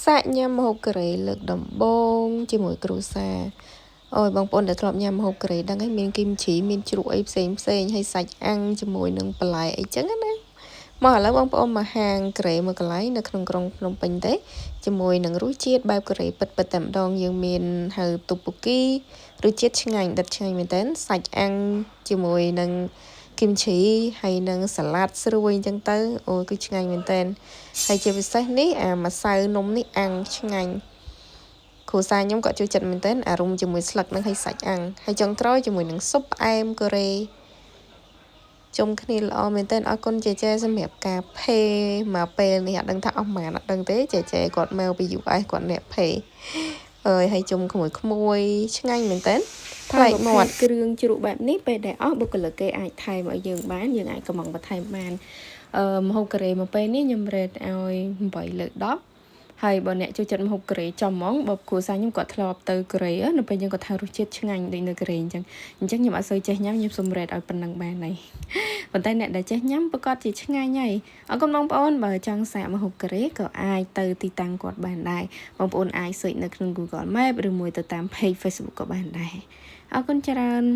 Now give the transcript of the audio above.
សាកញ៉ាំម្ហូបកូរ៉េលើកដំបូងជាមួយគ្រួសារអូយបងប្អូនដែលធ្លាប់ញ៉ាំម្ហូបកូរ៉េដឹងហើយមានគីមជីមានជ្រក់អីផ្សេងផ្សេងហើយសាច់អាំងជាមួយនឹងបន្លែអីចឹងណាមកឥឡូវបងប្អូនមកហាងកូរ៉េមួយកន្លែងនៅក្នុងក្រុងភ្នំពេញទេជាមួយនឹងរសជាតិបែបកូរ៉េពិតពិតតែម្ដងយើងមានហៅតុបូគីរសជាតិឆ្ងាញ់ដិតឆ្ងាញ់មែនតើសាច់អាំងជាមួយនឹងគីមឈីហើយនឹងសាឡាត់ស្រួយអញ្ចឹងទៅអូយគឺឆ្ងាញ់មែនតើហើយជាពិសេសនេះអាម្សៅនំនេះអាំងឆ្ងាញ់គ្រួសារខ្ញុំក៏ចូលចិត្តមែនតើអារុំជាមួយស្លឹកនឹងហើយសាច់អាំងហើយចុងក្រោយជាមួយនឹងស៊ុបផ្អែមកូរ៉េជុំគ្នាល្អមែនតើអរគុណចេចេសម្រាប់ការ pay មកពេលនេះអត់ដឹងថាអស់ប៉ុន្មានអត់ដឹងទេចេចេគាត់មកពី US គាត់អ្នក pay អើយហើយជុំក្មួយក្មួយឆ្ងាញ់មែនតើប្លែកមាត់ គ្រឿងជ្រក់បែបនេះពេលដែលអស់បុគ្គលិកគេអាចថែមឲ្យយើងបានយើងអាចកំងបន្ថែមបានអឺម្ហូបកូរ៉េមកពេលនេះខ្ញុំ rate ឲ្យ8លើ10ហើយបើអ្នកចូលចិត្តម្ហូបកូរ៉េចំហ្មងបើគ្រួសារខ្ញុំគាត់ធ្លាប់ទៅកូរ៉េនៅពេលយើងគាត់ថារសជាតិឆ្ងាញ់ដូចនៅកូរ៉េអញ្ចឹងអញ្ចឹងខ្ញុំអត់សូវចេះញ៉ាំខ្ញុំសុំ rate ឲ្យប៉ុណ្ណឹងបានហើយប៉ុន្តែអ្នកដែលចេះញ៉ាំប្រកាសជាឆ្ងាញ់ហើយអរគុណបងប្អូនបើចង់សាកម្ហូបកូរ៉េក៏អាចទៅទីតាំងគាត់បានដែរបងប្អូនអាច search នៅក្នុង Google Map ឬមួយទៅតាម page Facebook ក៏បានដែរអរគុណច្រើន។